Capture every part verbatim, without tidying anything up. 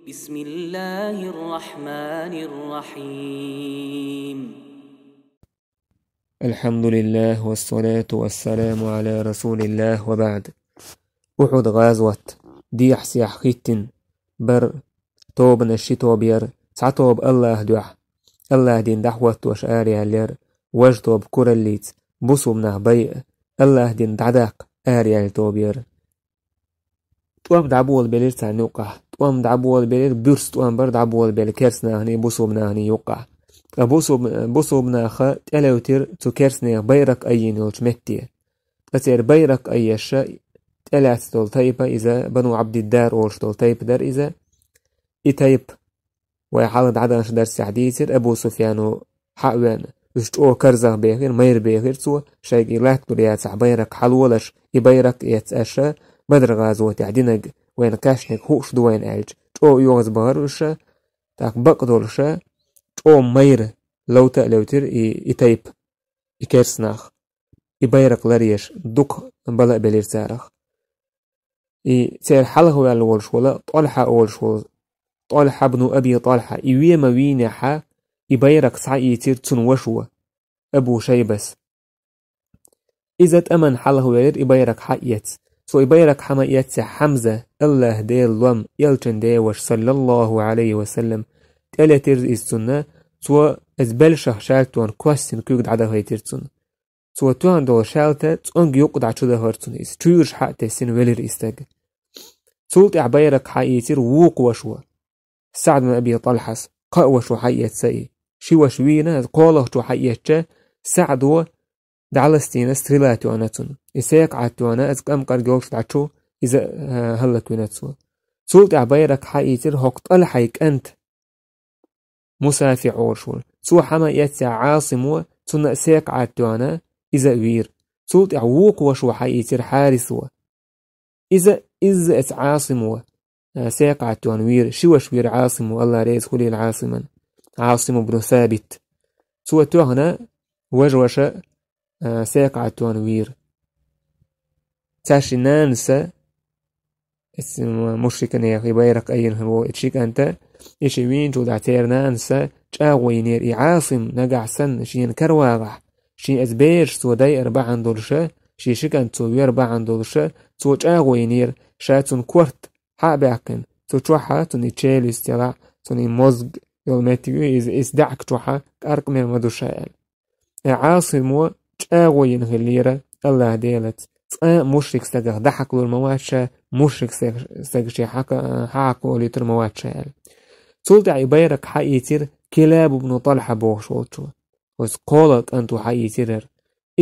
بسم الله الرحمن الرحيم. الحمد لله والصلاة والسلام على رسول الله وبعد. أحد غزوة ديح سيح ختن بر توب نشي توب ير سع توب الله دوح. الله دين دعوة وش آريا لير وج توب كورليت بصوب ناخ بيء الله دين دعداق آريا توب ير. ТӀом дӀаболабелира царна юкъахь. ТӀом дӀаболабелира, буьрса тӀом бара дӀаболабелла керстанахний, бусулбанахний юкъахь. Ткъа бусулб-, бусулбанаха тӀелевтира цу керстанех байракх айина йолчу метте. Ткъа церан байракх айеша тӀелаьцна долу тайпа иза, Бану Ӏабдиддар олуш долу тайпа дара иза. И тайпа вай хьалха дӀадаханчу дарсехь дийцира, Абу Суфьяно хьа а веана, уьш чӀогӀа карзах бехира, майра бехира цо, шайга и латталур яцахь байракх хьалолаш, и байракх а эцна аша, Бадр-гӀазотехь динарг вайна кхаьчнарг хууш ду вайна аьлча, чӀогӀа оьгӀазбахара уьш, тӀаккха бакъдолуша, чӀогӀа майра ловта а левтира и, и тайпа, и керстанах, и байракх ларъеш, дукха бала а белира царах. И церан хьалха ваьлла волуш волу ТӀолхьа олуш волу, ТӀолхьа бну Аби ТӀолхьа, и вен ма вийнехьа, и байракх схьаийцира цунна вашо, Абу Шайбас. Иза тӀаман хьалха велира и байракх хьаэцна. Цо и байракх хьа ма эццехь Хьамза, АллахӀ Делан лом, элчан деваш, саллаллаху Ӏалайхи ва саллам, тӀелетира иза цунна, цо иза белшах шаьлтонна коссина куьг дӀадахийтира цунна. Цо тоьхна долу шаьлта цӀонга юккъе дӀа чу дахара цунна иза. Чуьйраш хьа а тесина велира и стаг. Цул тӀаьхьа байракх хьаийцира вукху вашо, СаӀд бин Аби ТӀалхьас, кхаа вашо хьаэцна и. Ши ваша вийна, кхоалгӀачо хьаэцча, СаӀдо дӀаластийна стрела тоьхна цунна. И секхаӀад тоьхна, иза къамкъарг йолуш дӀа чу, иза, а, хӀаллаквина цо. Цул тӀаьхьа байракх хьаийцира хӀокху ТӀалхьай кӀанта, МусафиӀ олуш волу. Цо хьа ма эццехь Ӏасимо, цунна а секхаӀад тоьхна, иза а вийра. Цул тӀаьхьа вукху вашо хьаийцира Хьарисо. Иза, изза эца Ӏасимо, а, секхаӀад тоьхна вийра. Ши ваша вийра Ӏасимо, АллахӀ реза хуьлийла Ӏасиман. Ӏасим ибн Сабит. Цо тоьхна важа ваша, а, секхаӀад тоьхна вийра. Цаьршиннан нанас, эцу мушриканех и байракх айина хир волу и ши кӀанта, и ши вийначул тӀаьхьа церан нанас чӀагӀо йинера и Ӏасим нагахь санна шена каравагӀахь, шен эцу бераш цо дайар бахьана долуша, шен ши кӀант цо вер бахьана долуша, цо чӀагӀо йинера, ша цунна корта хьа а баьккхина, цу чохьа, цунна и челюсть ялахь, цунна и мозг йолу меттиг ю, иза, иза даьӀахка чохьа къаркъа мел ма ду ша аьлла. Э, Ӏасимо чӀагӀо йина хиллера АллахӀ Делаца, цкъа а мушрик стагах дӀахьакхалур ма вац ша, мушрик стаг, стаг шен хьакха-, хьахьакхаволуьйтур ма вац ша аьлла. Цул тӀаьхьа и байракх хьаийцира Килаб ибн ТӀалхьа бохуш волчо. Оцу кхоалгӀа кӀанто хьаийцира хӀара.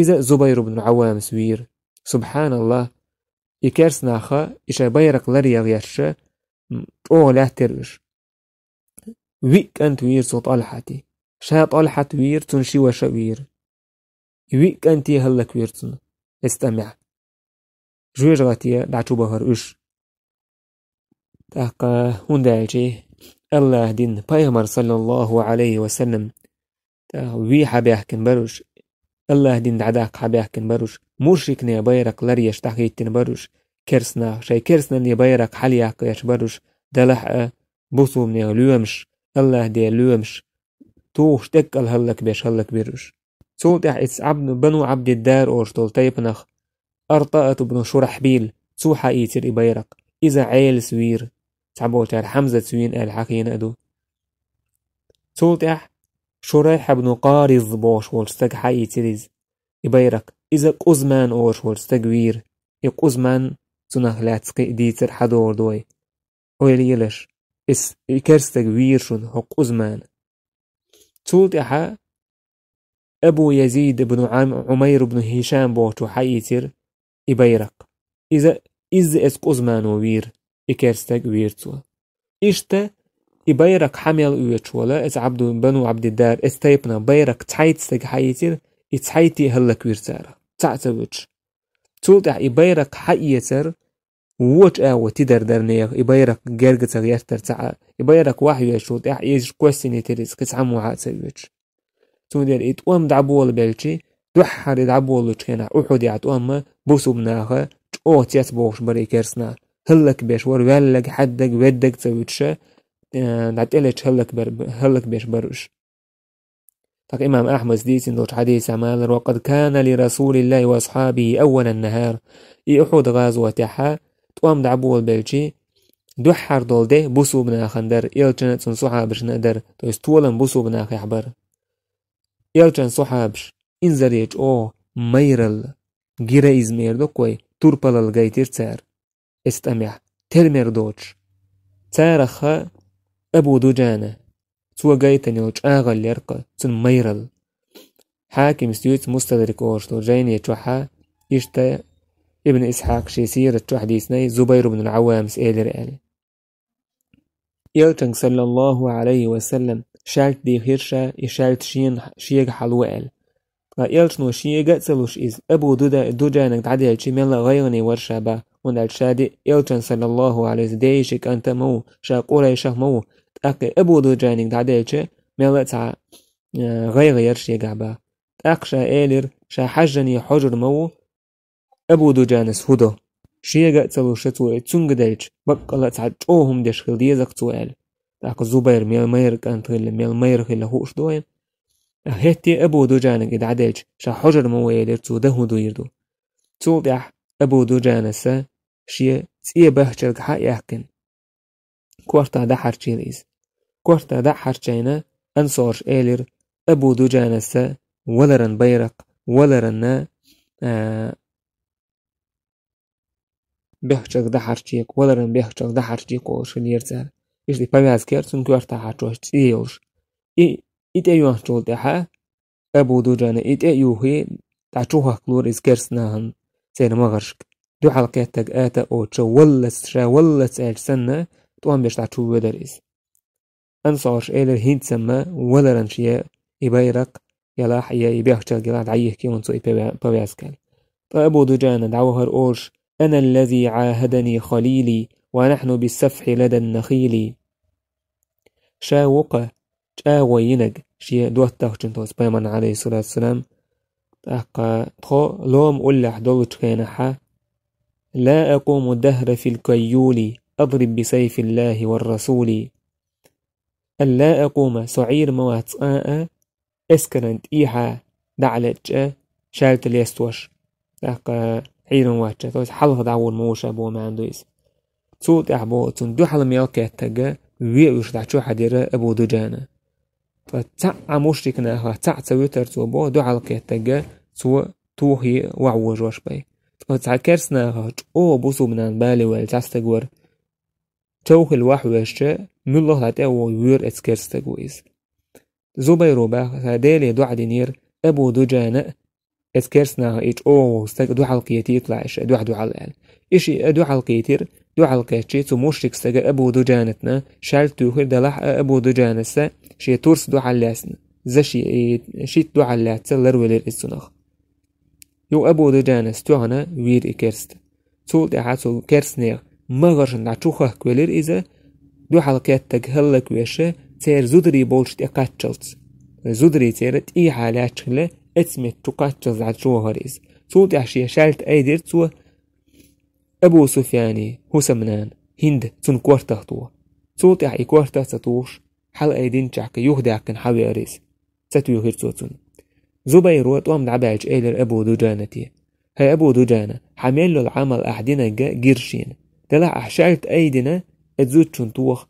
Иза Зубайр ибн Ӏаввамас вийра. СубхьаналлахӀ, и керстанаха, и шайн байракх ларъян гӀерташ, м, чӀогӀа лаьттира уьш. Виъ кӀант вийра цу ТӀалхьати. Ша ТӀалхьат вийра, цунна ши ваша а вийра. Виъ кӀанте хӀаллаквийра цунна эцу тӀамехь. Жоьжахате дӀа чу бахара уьш. ТӀаккха, хӀунда аьлча, АллахӀ дин, пайхамар, саллаллаху Ӏалайхи ва саллам, тӀаккха вий хьабаьхкина бара уьш, АллахӀ дин дӀадаккха хьабаьхкина бара уьш, мушрикне байракх ларъеш дӀахӀиттина бара уьш, керстанах, шайн керстаналле байракх хьалаяккха гӀерташ бара уьш, делахь а, бусулбанех лоьмаш, АллахӀ Делан лоьмаш, тухуш тӀеккъал хӀаллакбеш хӀаллакбира уьш. Цул тӀаьхьа иза Ӏабд-, Бану Ӏабдиддар олуш долу тайпанах АртӀаат ибн Шурахьбил, цо хьаийцира и байракх. Иза Ӏелас вийра, цхьаболчара Хьамзаца вийна аьлла хьахийна а ду. Цул тӀаьхьа Шурайхь ибн Къариз бохуш волчу стага хьаийцира иза, и байракх. Иза Къузман олуш волчу стага вийра. И Къузман, цунах лаьцна кхин а дийцар хьадогӀур ду вай. Ойла елаш, иза, и керстаг вийра шуна, хӀокху Къузмана. Цул тӀаьхьа Абу Язид ибн Ӏам-, Ӏумайр ибн Хишам бохучо хьаийцира и байракх. Иза, изза эцу Къузмано вийра, и керстаг вийра цо. Иштта, и байракх хьа мел оьцуш волу, эцу Ӏабду-, Бану Ӏабдиддар, эцу тайпанах байракх цхьайтта стага хьаийцира, и цхьайтта а хӀаллаквира царах, цхьаъ ца воьдуш. Цул тӀаьхьа и байракх хьаэцар, вочу агӀо тидар дара нехан, и байракх герга ца гӀертар цхьаъ а. И байракх вахь везачул тӀаьхьа иза коссинитира иза, кхин цхьаммо хьа а ца оьцуш. Цундела и тӀом дӀаболабелчи, дуьххьара и дӀаболалучу хенахь Ухьудехь тӀом а бусулба наха чӀогӀа цецбохуш бара и керстанах. ХӀаллакбеш вара, ваьллаг, хьаьддаг, веддаг ца вуьтуша, э, дӀатӀелеча хӀаллакбер-, хӀаллакбеш бара уж. ТӀаккха имам Ахьмада дийцина долчу хьадисехь ма-аллара: «وقد كان لرسول الله وأصحابه أول النهار». И Ухьуд-гӀазотехь тӀом дӀаболабелча дуьххьара долу де бусулба нахана дара, элчанна а, цуьнан сахьабашна а дара, то есть толам бусулба нахехь бара. Элчанан сахьабаш инзаре чӀогӀа майралла, героизм эр ду-кх вай, турпалалла гайтира цара. Эс тӀамехь, тера мер доцуш. Царах Абу Дуджана, цо гайтина йолу чӀагӀалла яра-кх цуьнан майралла. Хьакимас дуьйцу Мустадрик олуш долу жайни чохь, иштта Ибн Исхьакъа шен сират чохь дийцинарг Зубайр ибн ал-Ӏаввамас элира аьлла. Элчанга, саллаллаху Ӏалайхи ва саллам, шаьлта дийхира ша, и шаьлта шена, шега хьало аьлла. Ткъа элчано шега а ца луш иза, Абу Дуда-, Дуджанага дӀаделча, мелла а гӀайгӀане вара ша бах, хӀунда аьлча ша ди-, элчан, саллаллаху Ӏалайхи ва саллам, ден йишин кӀант а ма ву, ша Къурайшах ма ву, тӀаккха и Абу Дуджанага дӀаделча, мелла а цхьа, э, гӀайгӀа яра шегахь бах. ТӀаккха ша элира, ша хьаьжжане хьожур ма ву, Абу Дуджанас хӀун до. Шега а ца луш цо и цуьнга делча, баккъалла а цхьа чӀогӀа хӀума деш хила деза-кх цо аьлла. ТӀаккха Зубайр мел майра кӀант хилла, мел майра хилла хууш ду вайна. ХӀетте а Абу Дуджанага и дӀаделча, ша хьожур ма ву элира цо, дан хӀун дийр ду. Цул тӀаьхьа Абу Дуджанаса шен цӀе бахчалга хьа а яьккхина, кортах дӀахьарчийла иза. Кортах дӀа а хьарчийна, ансарша элира, Абу Дуджанаса валаран байракх, валаранна, а, бехчалга дӀахьарчийла, валаран бехчалга дӀахьарчийла олуш хилира цара. Иштта и повязка яра цуьнан кортах хьарчош цӀе йолуш. И, и тӀейоьхначул тӀаьхьа Абу Дуджана и тӀе а юхий, дӀа чу хахкалора иза керстанахана церан магӀаршка. Дуьхьал кхеттарг ата а оцуш, валлалц, ша валлалц аьлча санна, тӀом беш дӀа чу воьдара иза. Ансарша элира, хӀинца-м валаран шен и байракх ялахь, я и бехчалга ялахь дӀайихкина цо и повя-, повязка аьлла. Ткъа Абу Дуджана дӀавахара олуш: «أنا الذي عاهدني خليلي ونحن بالصفح لدى النخيل». Ша ву-кх чӀагӀо йинарг шен доттагӀчун, то есть пайхамарна, Ӏалайхиссалату вассалам, тӀаккха тхо лома уллехь долчу хенахь: «لا أقوم الدهر في الكيول أضرب بسيف الله والرسول». «ألا أقوم», со Ӏийр ма вац цкъа а, эскаран тӀехьа дӀа а лечча, шаьлта лестош, тӀаккха Ӏийр ма вац, то есть хьалха дӀагӀур ма ву ша боху маьӀна ду иза. Цул тӀаьхьа боху, цунна дуьхьал мел кхеттарг вен а вуьйш дӀа чу хьаьдира Абу Дуджана. Ткъа цхьа а мушрик нахах цхьаъ ца вуьтура цо боху, дуьхьал кхеттарг цо тухий вахьвожош бай. Ткъа цхьа керстанахах чӀогӀа бусулба нахана бале ваьлла цхьа стаг вара. Чов хилла вахьвоьжча, муьлхха а дӀатӀе а вогӀий воьра оцу керста стага иза. Зубайро бах, сан Деле доӀа динера, Абу Дуджана а, оцу керстанахах и чӀогӀа вогӀу стаг а дуьхьал кхетийта лаьа ша, дуьхьа-дуьхьал аьлла. И шиъ а дуьхьал кхийтира, дуьхьал кхеччий цу мушрик стага Абу Дуджанатна шаьлта туьйхира, делахь а Абу Дуджанаса шен турс дуьхьал лаьцна, за ши-, и шийтта дуьхьал лаьцна ларвелира иза цунах. Юха Абу Дуджанас тоьхна вийра и керста. Цул тӀаьхьа цу керстанех магӀаршна дӀа чу хахкавелира иза, дуьхьал кхеттарг хӀаллаквеш, церан зударий болчу тӀе кхаччалц. Зударий церан тӀехьа лаьтташ хилла, оцу метта чу кхаччалц дӀа чу вахара иза. Цул тӀаьхьа шен шаьлта айдира цо Абу Суфьяни хӀусамнана, ХӀинда, цунна кортах тоха. Цул тӀаьхьа и кортах а ца тухуш, хьала айдинчехь юхадаьккхина хьавеара иза. Ца туьйхира цо цунна. Зубайро тӀом дӀабаьлча элира Абу Дуджанате: «ХӀай Абу Дуджана, хьан мел йолу Ӏамал ахь динарг гира шена. Делахь ахь шаьлта айдина, оцу зудчунна тоха».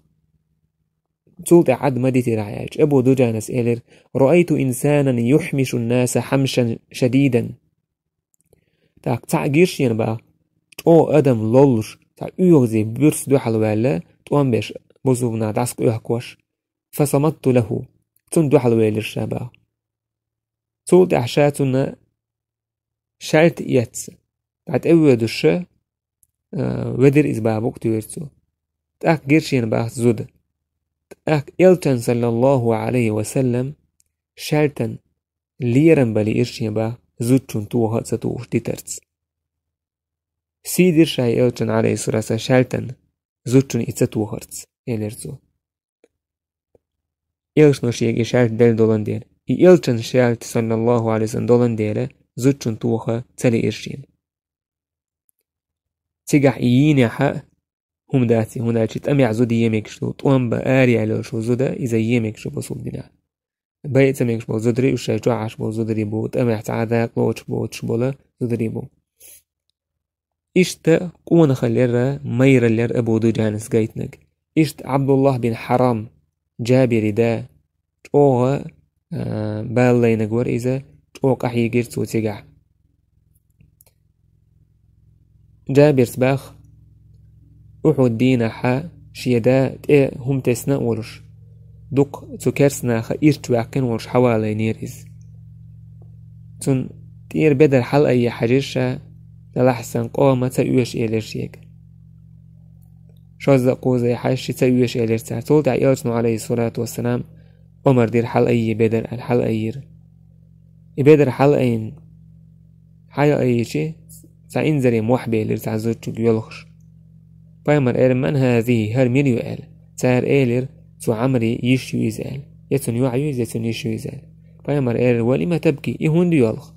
Цул тӀаьхьа Ӏад ма дитира ахь аьлча, Абу Дуджанас элира: «رأيت إنسانا يحمش الناس حمشا شديدا». ТӀаккха цхьаъ гира шена бах, чӀогӀа адам лоллуш, цхьа оьгӀазе буьрса дуьхьал ваьлла, тӀом беш, бусулба нах дӀасакъоьхкош. «فصمت له», цунна дуьхьал велира ша бах. Цул тӀаьхьа ша цунна шаьлта эцна, дӀа тӀевоьдуш, а, ведира иза бах, букъ туьйхира цо. ТӀаккха гира шена бах зуда. ТӀаккха элчан, саллаллаху Ӏалайхи ва саллам, шаьлтан лерам бан лиира шена бах, зудчунна тоха а ца тухуш дитарца. Сий дира ша элчан, Ӏалайхиссалату вассалам, шаьлтан зудчунна и ца тохарца, элира цо. Элчано шега и шаьлта делла долан дела, и элчан шаьлта, саллаллаху Ӏалайхи ва саллам, долан дела, зудчунна тоха ца лиира шена. Цигахь и йийнехь а, хӀума дац, хӀунда аьлча тӀамехь зуда е мегаш ду, тӀом бан аре аьлла йолу зуда, иза е мегаш ду бусулба динехь. Байа ца мегаш болу зударий, уьш шайн чохь Ӏаш болу зударий бу, тӀамехь цхьа а дакъа лоцуш боцуш болу зударий бу. Иштта къонахаллера, майраллера Абу Дуджанас гайтинарг. Иштта Абдуллах бин Харам, Джабири да, чӀогӀа, а, бала лайнарг вара иза, чӀогӀа къахьийгира цо цигахь. Джабирс баха, Ухьуд дийнахьа шен да тӀе хӀума тесна а волуш, дукха цу керстанаха ирча ваьккхина волуш хьавалайнера иза. Цунна тӀера бедар хьалаайе хьаьжира ша, делахь сан къоман ца оьшу элира шега. Шозза а кхузза а хьаьжча, ша ца оьшу элира цара. Цул тӀаьхьа элчано, алейхиссалату вассалам, омар дира хьалаайе бедар аьлла, хьалаайира. И бедар хьалаайна, хьалаайча, цхьа инзаре мохь белира цхьа зудчуьнга йоьлхуш. Пайхамар элира: «Ман хазихи, хӀара мила ю?» аьлла. Цара элира: «Цу Ӏамри йиш ю иза», аьлла. «Я цуьнан йоӀ ю иза, я цуьнан йиш ю иза», аьлла. Пайхамар элира: «Ва лима табки? И хӀунда йоьлху?»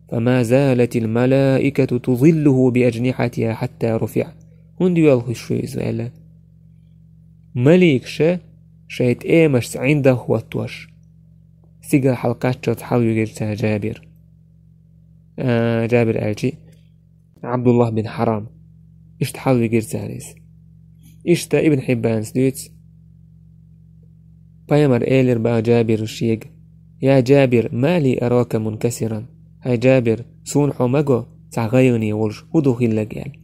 «Фама залатил малаикату тузиллуху би аджнихатиха хьатта руфиъ». «ХӀунда йоьлхуш ю иза?» аьлла. Маликаша шайн тӀемашца ӀиндагӀ хӀоттош, стигала хьалакхаччалц хьалавигира цара Джабир. А, Джабир аьлча, Абдуллах бин Харам. Иштта хьалавигира цара иза. Иштта Ибн Хьиббанас дуьйцу, Пайхамар элира баха Джабиру шега: «Я Джабир, ма ли арака мункасиран? ХӀай Джабир, суна хьо ма го цхьа гӀайгӀане волуш, хӀун ду хилларг?» аьлла.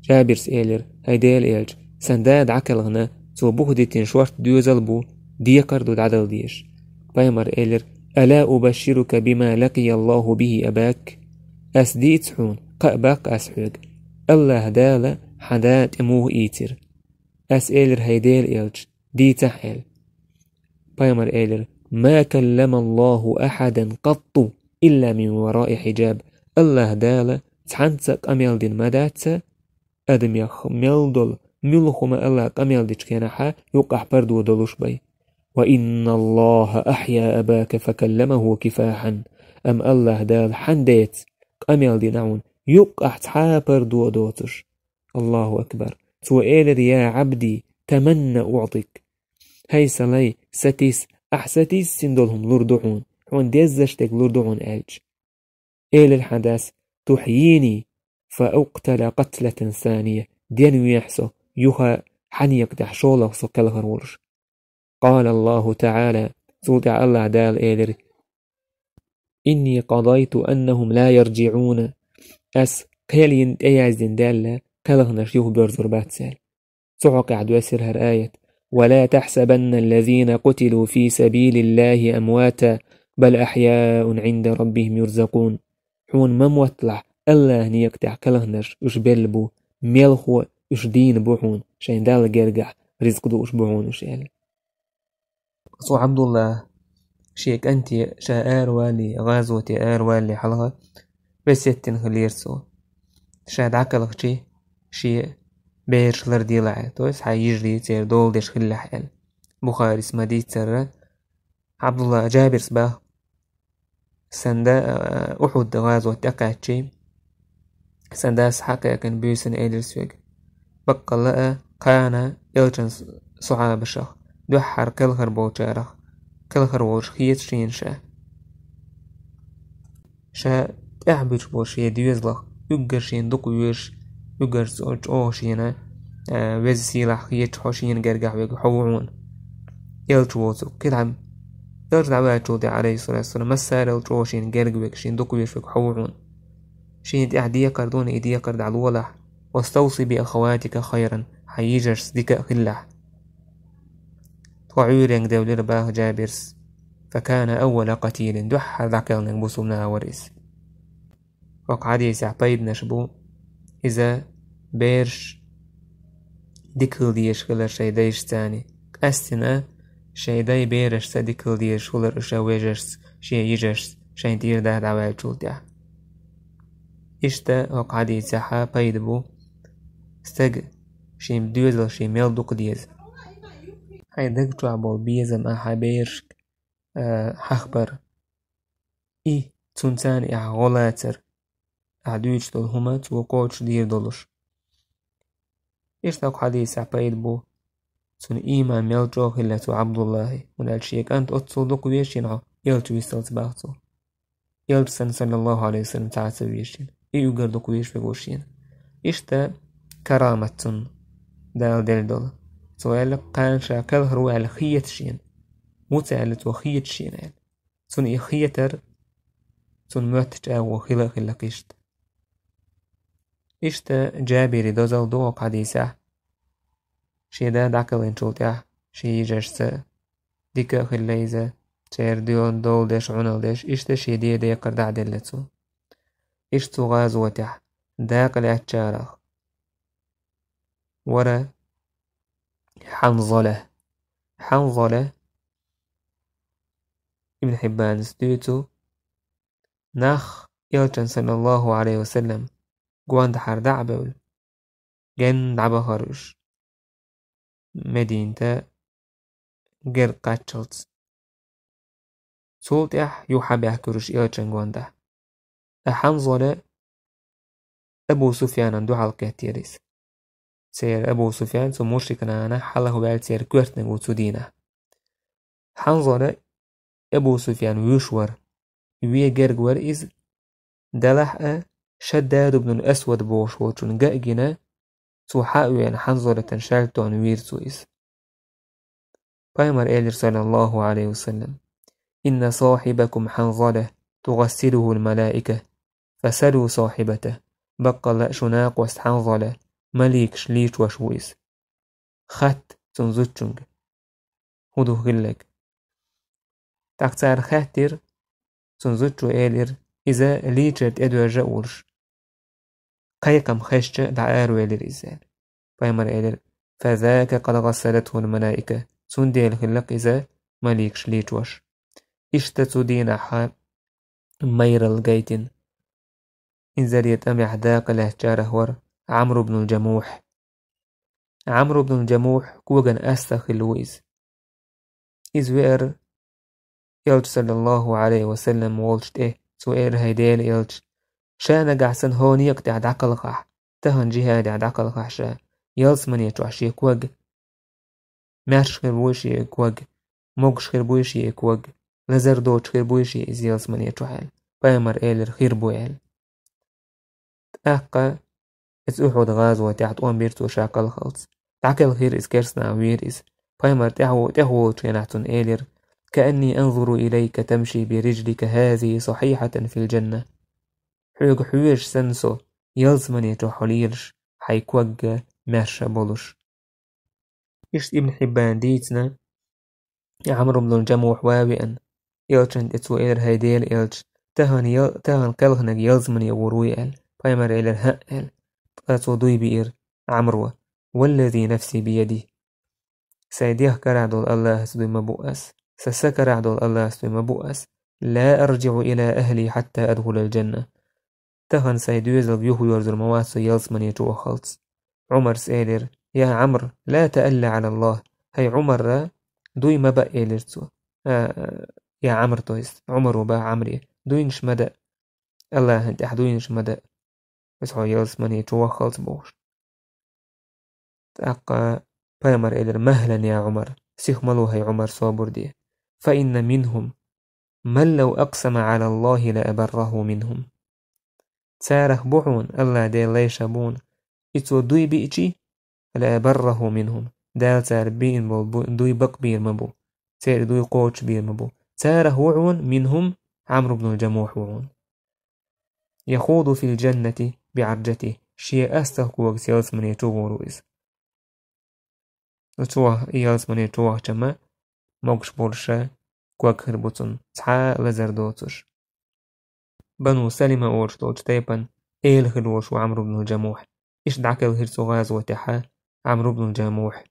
Джабирс элира: «ХӀай Делан элча, сан да дӀакхелхина, цо бухадитина шортта доьзал бу, декхар а ду дӀадала дезаш». Пайхамар элира: «Ала убашширука бима лакия Аллаху бихи абак?» Ас дийца хьуна, кхаъ баккха ас хьоьга, Аллаха Дала хьан да тӀе муха ийцира. Ас элира: «ХӀай Делан элча, дийцахь», аьлла. Пайхамар элира: «Ма каллама Аллаху ахадан къатту илла мин вараи хьиджаб». Аллаха Дала цхьаьнца а къамел дина ма дац адамех мел долу, муьлхха хӀума Аллаха къамел дечу хенахьа юккъахь пардо долуш бен. «Ва инна Аллаха ахья абака факалламаху кифахьан». Амма Аллаха Дала хьан деца къамел дина хьуна, юккъахь цхьа а пардо доцуш. Аллаху акбар! Цо элира: «Я Ӏабди, таманна уӀтик». «ХӀай сан лай, сатийса, ахь сатийсина долу хӀума лур ду хьуна, хьуна деззаш дерг лур ду хьуна», аьлча, элира хьан дас: «Тухьйини фа укътала къатлатан санийя». Денвехь со, юха хьан некъа тӀехь шолгӀа со кхелхар волуш. Къала Аллаху таӀала, цул тӀаьхьа Аллаха Дала элира: «Инни къадайту аннахум ла ярджиӀуна». Ас кхел йина тӀеяздина даьлла, кхелханаш юхабоьрзур бац аьлла. Цу хьокъехь доьссира хӀара аят: «Ва ла тахьсабанна аллазина къутилу фи сабилиллахи амвата, бал ахьяун гӀинда раббихим юрзакъун». Хьуна ма мотталахь, Аллаха некъа тӀехь кхелханаш уьш белла бу, мелхо уьш дийна бу хьуна, шайн Далла гергахь ризкъ дууш бу хьуна уьш аьлла. Цо Ӏабдулла шен кӀанте ша аравалле, гӀазоте аравалле хьалха весет дина хиллера цо. Ша дӀакхелхчи, шен бераш ларделахь, то есть хьайн йижарий церан дола деш хиллехь аьлла. Бухарис ма-дийццара, Ӏабдулла, Джабирс баха: Сан да, а, Ухьуд гӀазот тӀекхаьччи, сан дас хьакхайкхина буьйсанна элира соьга: «Баккъалла а, кхана элчан с-, сахьабашах, дуьххьара кхелхар болчарах, кхелхар волуш хета шена ша». Ша тӀаьхьа буьтуш болу шен доьзалах, уьггар шена дукха везаш, уьггар чӀо-, чӀогӀа шена, а, веза сийлахь хеташ хьо шена гергахь верг хьо ву хьуна. Элча воцург кхидӀа. Элча дӀаваьллачул тӀаьхьа, алейхиссалату вассалам, массарел чӀогӀа шена герга верг, шена дукха везаш верг хьо ву хьуна. Шена тӀехь декхар ду хьуна, и декхар дӀалолахь. «Ваставси би ахаватика хайран», хьайн йижаршца дика а хилалахь. Тхо Ӏуьйренга девлира баха Джабирс. «Факана аввала къатилин», дуьххьара дӀакхелхинарг бусулба наха вара иза. ХӀокху хьадисехь пайданаш бу, иза бераш дика хила дезаш хилар шайн дайшцани, къаьстина шайн дай берашца дика хила дезаш хилар уьш а вежаршца, шен йижаршца, шайн тӀера да дӀаваьллачул тӀаьхьа. Иштта хӀокху хьадисехьа пайда бу, стага шен доьзал шен мел дукха деза. Хьайн даг чохь болу безам а хьан берашка, а, хьахбар. И цунна царна ахь гӀо лацар, ахь дуьйцуш долу хӀума цо кхочуш дийр долуш. Иштта хьадисехь пайда бу, цуьнан ийман мел чӀогӀа хилла цу Ӏабдуллахьан, хӀунда аьлча шен кӀант оццул дукха везаш йина хьо, элча висталц бах цо. Элча санна, саллаллаху Ӏалайхи ва саллам, цхьацца везаш йина. И уггар дукха везаш верг ву шена. Иштта карамат цунна Дала делла долу. Цо аьлла, кхана ша кхелхар ву аьлла хета шена. Ву ца аьлла, цо хета шена аьлла. Цунна и хетар, цунна моьтту чӀагӀо хила а хилла иштта. Иштта Джабири дозалла ду хӀокху хьадисехь. Шен да дӀакхелхинчул тӀаьхьа шен йижаршца дика а хилла иза, церан доьналла деш, Ӏуналла деш, иштта шен ден декхар дӀа а делла цо. Иштта цу гӀазотехь дакъа лаьцначарах вара Хьанзала. Хьанзала, Ибн Хьиббанас дуьйцу, нах элчан, саллаллаху Ӏалайхи ва саллам, гондахьара дӀа а бевлла, генна дӀабахара уьш Мединате герга кхаччалц. Цул тӀаьхьа юха хьабаьхкира уьш элчан гондахь. Ткъа Хьанзала Абу Суфьянан дуьхьал кхеттера иза. Церан Абу Суфьян цу мушрикнанах хьалха ваьлла церан коьртаниг ву цу дийнахь. Хьанзала Абу Суфьян вуьш вара, вен герга вара иза, делахь а Шаддад ибн Асвад бохуш волчунна ган а гина, цо хьа а веана, Хьанзалатан шаьлта тоьхна вийра цо иза. Пайхамар элира, саллаллаху Ӏалайхи ва саллам: «Инна сахьибакум Хьанзала тугъассилухул малаика, фасалу сахьибата». Баккъалла а шун накъост Хьанзала маликаш лийчош ву иза. Хатта цунна зудчуьнга, хӀун ду хилларг. ТӀаккха цара хаьттира, цунна зудчо элира, иза лийчар тӀедожжа а волуш, кхайкхам хезча дӀааравелира иза аьлла. Пайхамар элира: «Фазака къад гъассалатхул малаика», цундела хилла-кх иза маликаш лийчош. Иштта цу дийнахьа майралла гайтина инзаре тӀамехь дакъа лаьцначарах вара Ӏамр ибн Джамухь. Ӏамр ибн Джамухь коган астагӀа хилла ву иза. Иза веара элча, саллаллаху Ӏалайхи ва саллам, волчу тӀе, цо элира: «ХӀай Делан элча, ша нагахь санна хӀокху некъа тӀехь дӀакхалхахь, тахана жихӀадехь дӀакхалхахь ша, ялсамане чохь шен ког, маьрша хир буй шен ког, могуш хир буй шен ког, лазар доцуш хир буй шен иза ялсамане чохь», аьлла. Пайхамар элира: «Хир бу», аьлла. ТӀаккха иза Ухьуд гӀазотехь тӀом бира цо ша кхалхалц. ДӀакхелхира иза, керстанах вийра иза. Пайхамар тӀаьхьа-, тӀаьхьаволучу хенахь цунна элира: «Каанни анзуру илайка тамши би риджлика хазихи сахьихьатан фил джанна». Хьоьга хьоьжуш санна со, ялсамане чохь хьо лелаш, хьайн ког маьрша болуш. Иштта Ибн Хьиббана дийцина, Ӏамр ибн Джамухь ван а веана, элчан тӀе цо элира: «ХӀай Делан элча, тахана ял-, тахана кхелхинарг ялсамане гӀур вуй», аьлла. Пайхамар элира: «ХӀаъ», аьлла. Ткъа цо дуй биира Ӏамро: «Валлази нафси биядихи». Сайн дегӀ карахь долу Аллахьаца дуй ма бу ас. Сан са карахь долу Аллахьаца дуй ма бу ас. «Ла арджиӀу ила ахли хьатта адхулал джанна». Тахана сайн доьзалга юхайоьрзур ма вац со ялсамане чу ваххалц. Ӏумарс элира: «Я Ӏамр, ла таалла Ӏала Аллах». «ХӀай Ӏумар, дуй ма баа», элира цо. А, я Ӏамр, то есть, Ӏумаро бах Ӏамре: «Дуйнаш ма даа, Аллахьан тӀехь дуйнаш ма даа, аса хьо ялсамане чу ваххалц», бохуш. ТӀаккха пайхамар элира: «Махьлан, я Ӏумар, сих ма ло, хӀай Ӏумар, собар де. Фа инна минхум ман лав аксама Ӏала Аллахи ла абарраху минхум». Царах бу хьуна, Аллахь Делан лайшах бу хьуна, и цо дуй биъчи, ла абарраху минхум, Дала цара биъна болу бу-, дуй бакъбийр ма бу, церан дуй кхочушбийр ма бу. Царах ву хьуна, минхум, Ӏамр ибн Джамухь ву хьуна. «Яхуду фил джаннати биӀарджати», шен астагӀа когах ялсамане чу гӀур ву иза. Цо ялсамане чу вахча ма могуш болуша ког хир бу цунна, цхьа а лазар доцуш. Бану Салима олуш долчу тайпана эла хир волуш ву Ӏамр ибн Джамухь. Иштта дӀакхелхира цу гӀазотехьа Ӏамр ибн Джамухь.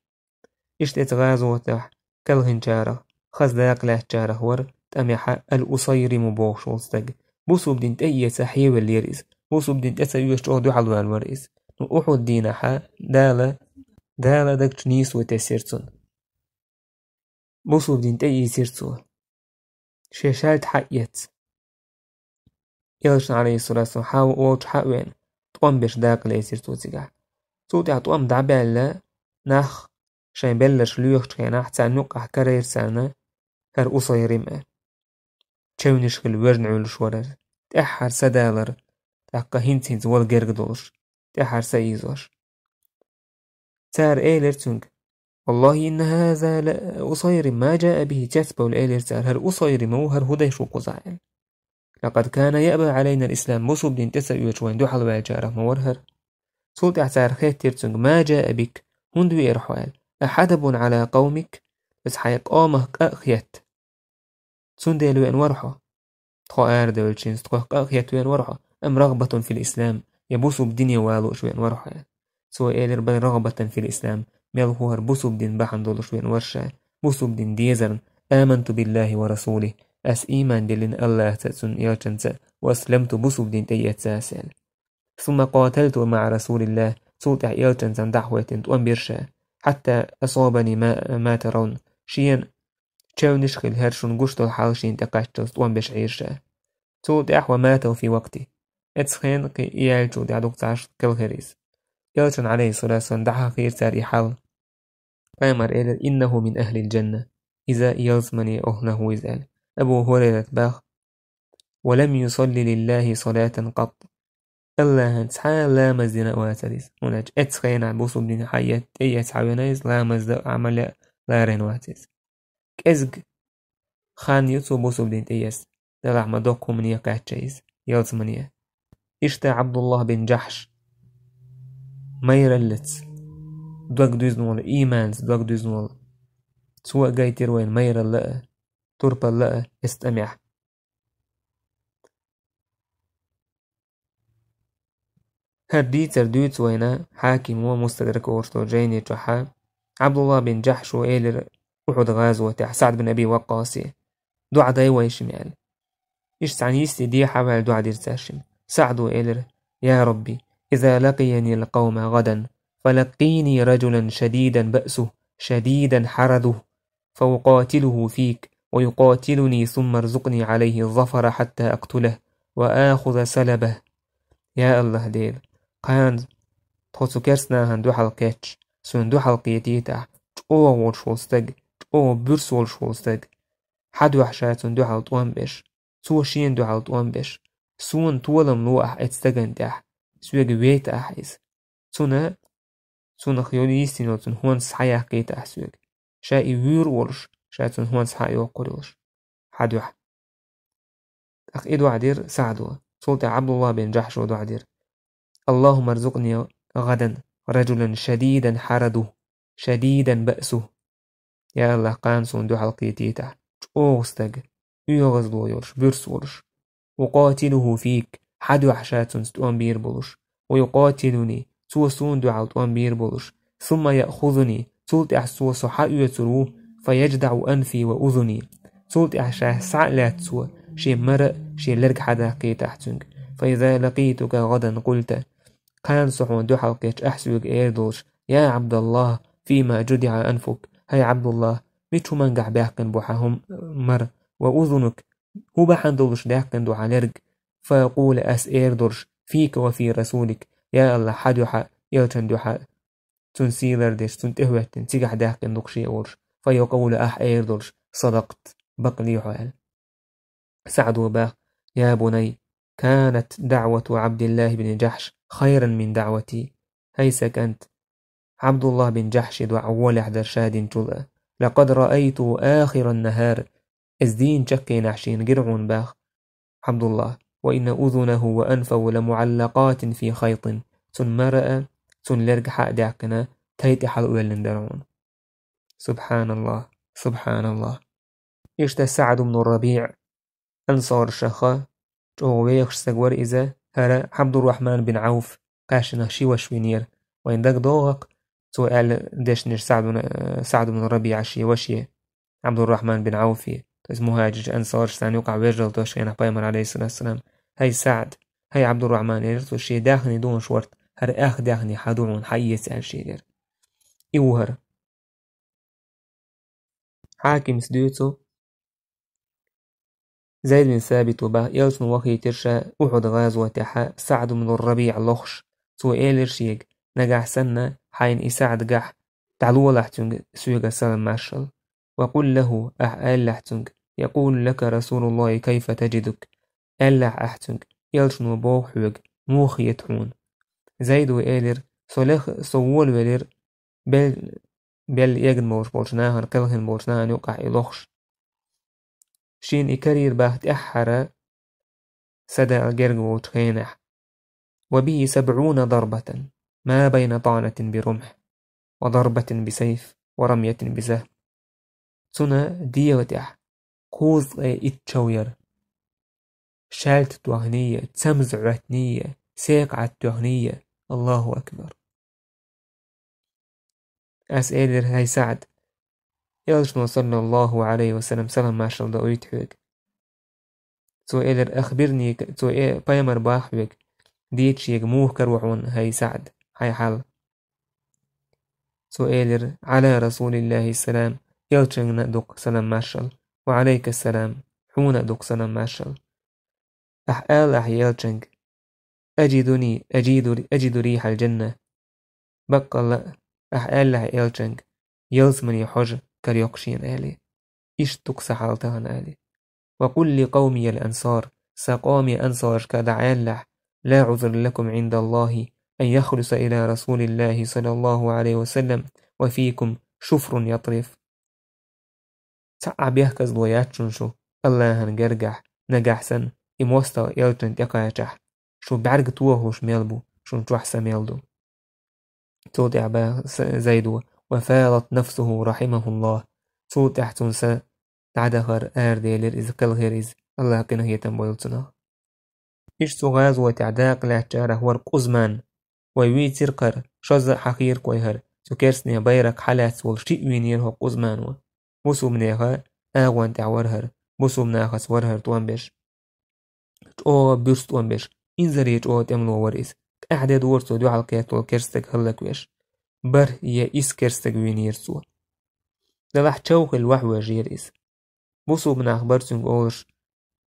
Иштта эца гӀазотехь кхелхинчарах, хаза дакъа лаьцначарах вара тӀамехьа Ал-Усайриму бохуш волу стаг. Бусулба дин тӀеэца хьевеллера иза. Бусулба дин тӀе ца оьшуш чӀогӀа дуьхьал ваьлла вара иза. Ну, Ухьуд дийнахьа Дала, Дала дагчу нийсо тесира цунна. Бусулба дин тӀеийцира цо. Шен шаьлта хьаэца. Элчана, алейхиссалату вассалам, хьа волчу хьа а веана, тӀом беш дакъа лецира цо цигахь. Цул тӀаьхьа тӀом дӀабаьлла, нах шайн белларш лоьхучу хенахь, царна юккъехь карийра царна хӀара Усайрим а. Чевнаш хилла воьжна Ӏуьллуш вара хӀара. ТӀаьххьара са далар, тӀаккха хӀинца-хӀинца вала герга долуш, тӀаьххьара са ийзош. Цара элира цуьнга: «Валлахи, инна хаза ла Усайрим ма джаа бихи», цецбевлла элира цара: «ХӀара Усайрим ву, хӀара хӀун деш ву кхузахь?» — аьлла. «Лакъад кана яъба Ӏалайна ал-ислам», бусулба дин тӀе ца оьцуш вайна дуьхьал ваьллачарах ма вара хӀара. Цул тӀаьхьа цара хеттира цуьнга: «Ма джаа бик, хӀунда веара хьо?» — аьлла. «Ахьадабун Ӏала къавмик, иза хьайн къомах къа а хетта, цундела веана вара хьо? Тхо арадевллачу хӀинца тхох къа а хетта веана вара хьо? Ам рагъбатун фил ислам, я бусулба дине валуш веана вара хьо?» — аьлла. Цо элира: «Бал рагъбатан фил ислам, мел хӀу хӀара бусулба дин бахьана долуш веана вара ша, бусулба дин дезарна, аманту биллахи ва расулихи, ас ийман диллина Аллахьца а, цуьнан элчанца а, ва асламту, бусулба дин тӀеэцна ас», — аьлла. «Сумма къаталту маъа расулиллахи», цул тӀаьхьа элчанца дӀахӀоьттина тӀом бира ша, «хьатта асабани ма, ма таравна», шена чевнаш хилла хӀара шуна гуш долу хьал шена тӀекхаччалц тӀом беш Ӏийра ша. Цул тӀаьхьа «ва матав фи вакъти», эцу хенахь кхин и яьллачул тӀаьхьа дукха ца Ӏаш кхелхира иза. Элчанна, Ӏалайхиссалату вассалам, дӀахьахийра цара и хьал. Пайхамар элира: «Иннаху мин ахлил джанна, иза ялсамане охӀланах ву иза», — аьлла. Абу ХӀурайрат баха: «Ва лам юсалли лиллахи салатан къат». Аллахьан цхьа а ламаз дина а вацара иза. ХӀунда аьлча эцу хенахь бусулба дин хьаэц-, тӀеэцна хьавеана иза, ламаз дан Ӏамал ян ларийна вац иза. КӀезиг хан ю цо бусулба дин тӀеэцна, делахь ма доккха хӀумане кхаьчна иза, ялсамане. Иштта Ӏабдуллахь бин Джахьш майраллица дог дуьзна волу, ийманца дог дуьзна волу. Цо а гайтира вайна майралла а, турпалла а эцу тӀамехь. ХӀара дийцар дуьйцу вайна Хьакимо Мустадрак олуш долчу жайни чохь а, Ӏабдуллахь бин Джахьшо элира Ухьуд гӀазотехь СаӀд бин Аби Ваккъасе: «ДоӀа дай вайшимма», — аьлла. Иштта цхьана йисте дехьа а ваьлла доӀа дира цаьршимма. СаӀдо элира: «Я Рабби, иза лакъиянил къавма гӀадан, фалаккъини раджулан шадидан баъсуху, шадидан хьарадуху, фаукъатилуху фик, ва юкъатилуни, сумма рзукъни Ӏалайхи зафара хьатта акътулаху, ва ахуза салабаху». Я Аллахь Дела, кхана тхо цу керстанахана дуьхьал кхетча, суна дуьхьал кхетийтахь, чӀогӀа волуш волу стаг, чӀогӀа буьрса волуш волу стаг, хьан дуьхьа ша цунна дуьхьал тӀом беш, цо шена дуьхьал тӀом беш, суна толам ло ахь эцу стагана тӀехь, соьга вейта ахь иза. Цуьнан, цунах йолу йистина йолу цуьнан хӀонс схьаяккхийта ахь соьга. Ша и вуьйр а волуш, ша цуьнан хӀонс схьа а йоккхур йолуш. Хьан дуьхьа. ТӀаккха и доӀа дира СаӀдо. Цул тӀаьхьа Ӏабдуллахь бин Джахьшо доӀа дира: «Аллахумма рзукъни гӀадан раджулан шадидан хьарадуху, шадидан баъсуху». Я Аллахь, кхана суна дуьхьал кхетийтахь чӀогӀа стаг, оьгӀазло йолуш, буьрса волуш. «Укъатилуху фик», хьан дуьхьа ша цунца тӀом бийр болуш. «Ва юкъатилуни», цо суна дуьхьал тӀом бийр болуш. «Сумма яъхузуни», цул тӀаьхьа цо со хьан оьцур ву. «Фаядждаъу анфи ва узуни», цул тӀаьхьа ша схьа а лаьцна цо, шен мара а, шен лерг хьан даккхийта ахь цуьнга. «Фаиза лакъитука гӀадан къулта», кхана со хьуна дуьхьал кхетча, ахь соьга эр долуш: «Я Ӏабдаллахь, фима джудиъа анфук», хӀай Ӏабдуллахь, мича хӀумангахь баьккхина бу хьан хӀума мара, «ва узунук», хӀун бахьана долуш даьккхина ду хьан лерг? «Фа акъулу», ас эр долуш: «Фика ва фи расулик», я Аллахь, хьан дуьхьа, элчан дуьхьа, цунна сий лардеш, цунна тӀехӀоьттина, цигахь даьккхина ду-кх шен олуш. «Фа юкъалу», ахь эр долуш: «Садакът», бакъле хьо аьлла. СаӀдо баха: «Я бунай, канат даъвату Ӏабдиллахь бин Джахьш хайран мин даъвати». ХӀай сан кӀант, Ӏабдуллахь бин Джахьши доӀа гӀолехь дара ша динчул а. «Лакъад раайту ахиран нахар». Иза дийнан чаккхенахь шена гира хьуна баха Ӏабдуллахь. «Ва инна узунаху ва анфаху ламуӀаллакъатин фи хайтин». Цунна мара а, цунна лерг хьа а даьккхина, тай тӀе хьалаоьллина дара хьуна. Субханаллахь, субханаллахь. Иштта СаӀд ибн РабиӀ, ансаршахьа, чӀогӀа вехаш стаг вара иза, хӀара Ӏабдуррахьман бин Ӏавф, кхаьшнах ши ваша винера. Вайн дагадогӀу-кх, цо аьлла дешнаш СаӀд ибн, СаӀд ибн РабиӀа шен ваше, Ӏабдуррахьман бин Ӏавфе, то есть мухӀаджирш, ансарш царна юкъахь вежаралла тосучу хенахь Пайхамар, Ӏалайхиссалату вассалам: «ХӀай СаӀд, хӀай Ӏабдуррахьман», — элира цо, шен даьхни дугӀуш варта, «хӀара аьхка даьхни хьан ду хьуна, хьаэца», — аьлла шега. И ву хӀара. Хьакимас дуьйцу, Зайд бин Сабито баха, элчано вахийтира ша Ухьуд гӀазотехьа СаӀд ибн РабиӀ лохуш, цо элира шега: нагахь санна хьайна и СаӀд гахь, дӀалолахь цуьнга соьгара салам-маршалла. وقل له, ахь аьллахь цуьнга: يقول لك رسول الله كيف تجدك, аьллахь ахь цуьнга, элчано боху хьоьга, муха хета хьуна. Зайдо элира: со лех, со волавелира, бел, бел эгна болуш болчу нахана, кхелхина болчу нахана юкъахь и лохуш. Шена и карийра баха тӀаьххьара садала герга волчу хенахь. وبه سبعون ضربة ما بين طعنة برمح وضربة بسيف ورمية بسهم. Цунна дегӀа тӀехь кхузткъе итт чов яра. Шаьлта тоьхний, цамза Ӏоьттиний, секхаӀад тоьхний. Аллаху акбар! Ас элира: хӀай СаӀд, элчано, саллаллаху Ӏалайхи ва саллам, салам-маршалла дан уьйту хьоьга. Цо элира: أخبرني, цо э, пайхамар боху хьоьга, дийца шега муха каро хьуна, хӀай СаӀд, хьайн хьал. Цо элира: على رسول الله السلام, элчанна а ду-кх салам-маршалла, وعليك السلام, хьуна а ду-кх салам-маршалла. Ахь алахь элчанга: أجدني أجد, أجد ريح الجنة. Баккъалла а, ахь аьллахь элчанга: ялсамане хьожа карайо-кх шена, аьлла. Иштта ду-кх сан хьал тахана, аьлла. وقل لقومي الأنصار, сан къоме ансарашка дӀааьллахь: لا عذر لكم عند الله أن يخلص إلى رسول الله صلى الله عليه وسلم وفيكم شفر يطرف. Цхьа а бехказло яц шуна шу Аллахьан гергахь, нагахь санна и мостагӀа элчанна тӀекхачахь, шу бӀаьрга тохалуш мел бу, шуна чохь са мел ду. Цул тӀаьхьа баха Зайдо: وفاضت نفسه رحمه الله. Цул тӀаьхьа цунна са дӀадахара араделира иза, кхелхира иза, Аллахь къинхетам бойла цунах. Иштта цу гӀазотехь дакъа лаьцначарах вара Къузман. Вай вийцира кхара, шозза а хьахийра кхойхьара, цу керстанех байракх хьалаьцна волу шиъ вийнера хӀокху Къузмано. Бусулбанеха агӀон тӀехь вара хӀара, бусулбанахаца вара хӀара тӀом беш. ЧӀогӀа буьрса тӀом беш, инзаре чӀогӀа тӀемало вара иза. ТӀаьхьа де дора цо дуьхьал кхетта волу керстаг хӀаллаквеш. БархӀ я исс керстаг вийнера цо. Делахь чов хилла вахьвеш яра иза. Бусулба нах бара цуьнга олуш: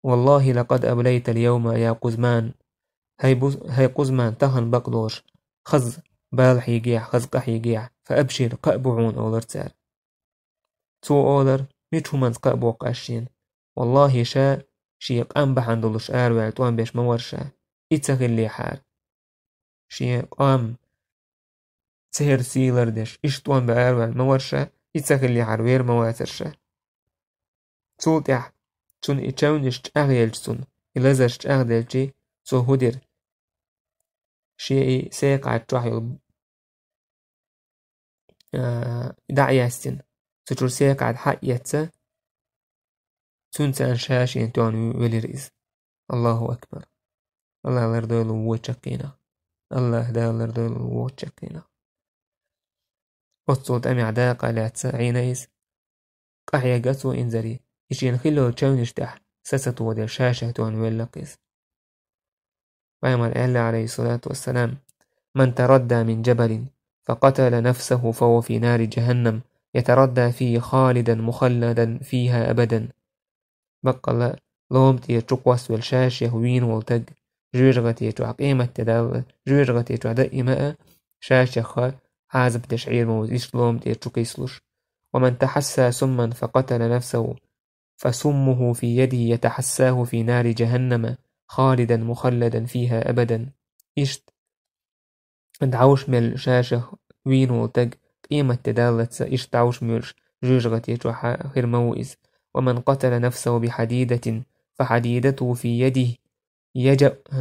والله لقد أبليت اليوم يا قزمان. ХӀай бус-, хӀай Къузман, тахана бакъдолуш, хаза бала хьийгехь, хаза къа хьийгехь, فأبشر, кхаъ бу хьуна, олура цара. Цо олура: мича хӀуманца кхаъ боккху ас шена? Валлахьи, ша шен къам бахьана долуш араваьлла тӀом беш ма вара ша, и ца хиллехьара. Шен къам церан сий лардеш, иштта тӀом бан араваьлла ма вара ша, и ца хиллехьара вер ма вацара ша. Цул тӀаьхьа цунна и чевнаш чӀагӀъелча цунна, и лазарш чӀагӀделчий, цо хӀун дира? Шен и секхаӀад чохь йолу, а, дӀа а яьстина, цу чуьра секхаӀад хьа а эцна, цуьнца цхьаьна ша шена тоьхна велира иза. Аллаху акбар! Аллах лардойла вочу чаккхенах. Аллах Дала лардойла вочу чаккхенах. Оццул тӀамехь дакъа лаьцна Ӏийна иза. Къахьега цо инзаре, и шена хилла йолу чевнаш тӀехь са ца тоха дела, ша шех тоьхна велла-кх иза. Пайхамар аьлла, عليه الصلاة والسلام: من تردى من جبل فقتل نفسه فهو في نار جهنم يتردى فيه خالدا مخلدا فيها أبدا. Баккъалла, лома тӀера чу кхоссавелла ша шех вийна волу таг, жоьжахати чохь къематде Далла, жоьжахати чохь даима а ша шех Ӏазап деш Ӏийр ма ву иза, иштта лома тӀера чу кхийсалуш. ومن تحسى سما فقتل نفسه فسمه في يده يتحساه في نار جهنم خالدا مخلدا فيها أبدا. Иштта дӀовш мел ша шех вийна волу таг, къематде даллалц иштта дӀовш муьйлуш жоьжахати чохь хир ма ву иза. ومن قتل نفسه بحديدة فحديدته في يده يجأ-،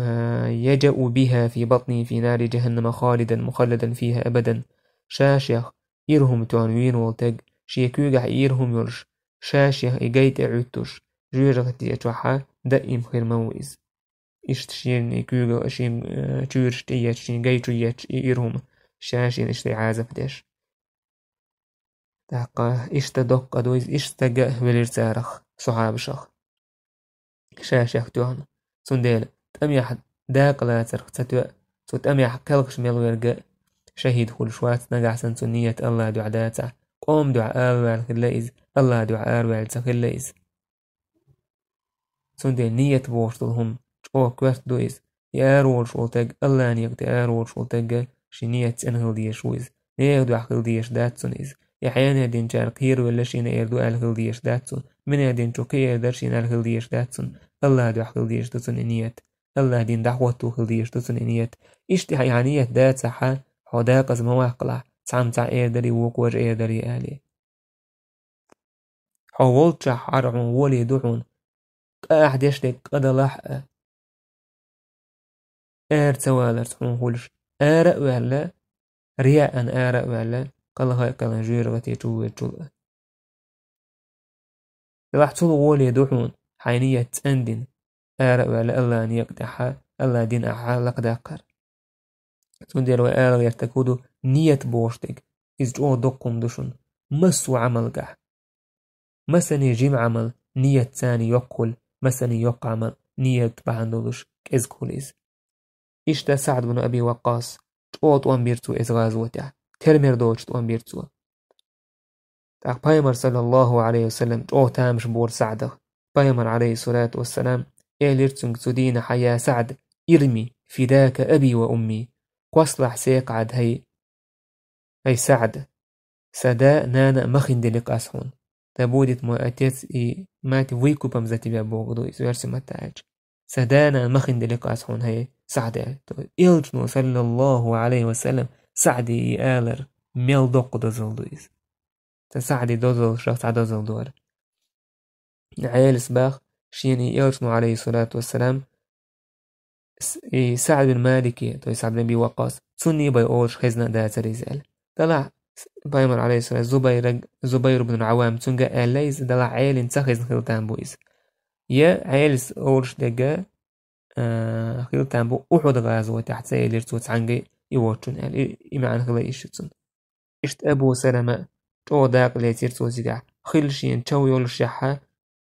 يجأ بها في بطنه في نار جهنم خالدا مخلدا فيها أبدا. Ша шех ира хӀума тоьхна вийна волу таг, шен куьйгахь ира хӀума йолуш, ша шех и гай тӀе Ӏуьттуш, жоьжахати чохь даим хир ма ву иза. Иштта шена и куьйга-, шен, э, чуьйраш тӀе етташ, шен гай чу етташ и ира хӀума, ша шена иштта Ӏазап деш. ТӀаккха иштта доккха ду иза, иштта стаг а велира царах, сахьабашах. Ша шех тоьхна. Цундела тӀамехь дакъа лацарх ца тоьа, цу тӀамехь кхелхаш мел верг а шахӀид хуьлуш вац, нагахь санна цуьнан ният Аллах дуьхьа дацахь, къоман дуьхьа алаваьлла хилла иза, Аллах дуьхьа араваьлла ца хилла иза. Цундела ният бохуш долу хӀума чӀогӀа коьрта ду иза. И араволуш волу таг, Аллахьан некъа тӀе араволуш волу таг а шен ниет цӀена хила дезаш ву иза. Нехан дуьхьа хила дезаш дац цунна иза. И хьенех динчарна кхеравелла шена эр ду аьлла хила дезаш дац цунна. Минех динчо кхерадара шена аьлла хила дезаш дац цунна. АллахӀ дуьхьа хила дезаш ду цунна и ниет. АллахӀ дин дӀахӀотто хила дезаш ду цунна и ниет. Иштта хьан ниет дацахь, хьо дакъаза ма ваккхалахь, цхьамма цхьа эр дарий, вукхо важа эр дарий аьле. Хьо волччохь хьара хьуна волий ду хьуна, къа ахь деш дерг къа далахь а, ара ца валарца хьуна хуьлуш, ара а ваьлла, реана ара а ваьлла, кхалхар а кхелхина жоьжахати чу воьдучул а. Делахь цул гӀоле ду хьуна, хьайн ниет цӀандина, ара а ваьлла АллахӀан некъа тӀехьа, АллахӀан дин ахьа лакхадаккхар. Цундела вай ала гӀертарг хӀун ду, ниет бохуш дерг, иза чӀогӀа доккха хӀума ду шуна, массо а Ӏамалгахь. Масане жима Ӏамал ниет царна йоккха хуьлу, масане йоккха Ӏамал ниет бахьана долуш кӀезиг хуьлу иза. Иштта СаӀд бин Аби Ваккъас, чӀогӀа тӀом бира цо иза гӀазотехь, тера-мера доцуш тӀом бира цо. ТӀаккха Пайхамар, саллаллаху Ӏалайхи ва саллам, чӀогӀа тамаш бора СаӀдах. Пайхамар, Ӏалайхи ссалату вассалам, элира цуьнга цу дийнахьа: «Я СаӀд, ирми, фидака аби ва умми». Кхоссалахь секхаӀад, хӀай, хӀай СаӀд, сан да а, нана а махана делира ас хьуна. Да будет мой отец и мать выкупом за тебя, бохург ду иза оьрсийн маттахь аьлча. Сан да а, нана а махана делира ас хьуна, хӀай СаӀд, аьлла. Элчано, саллаллаху Ӏалайхи ва саллам, СаӀдан и алар мел доккха дозалла ду иза. Цу СаӀдан дозаллех цхьа дозалла ду хӀара. Ӏелас боху шена и элчано, Ӏалайхи ссалату вассалам, с-, и СаӀд бин Малике, то есть СаӀд бин Аби Ваккъас, цунна бен олуш хезна а дацара иза аьлла. Делахь Пайхамар, Ӏалайхи ссалам, Зубайраг-, Зубайр бин Ӏаввам, цуьнга а аьлла иза, делахь Ӏелина ца хезна хила там бу иза. Я Ӏелас олуш дерг, а, хила там бу, Ухьуд гӀазотехь ца элира цо цхьаьнгге и воцчунна аьлла, и, и маьӀна хила йиш ю цуьнан. Иштта Абу Салама чӀогӀа дакъа лецира цо цигахь, хилла шена чов йолушехь,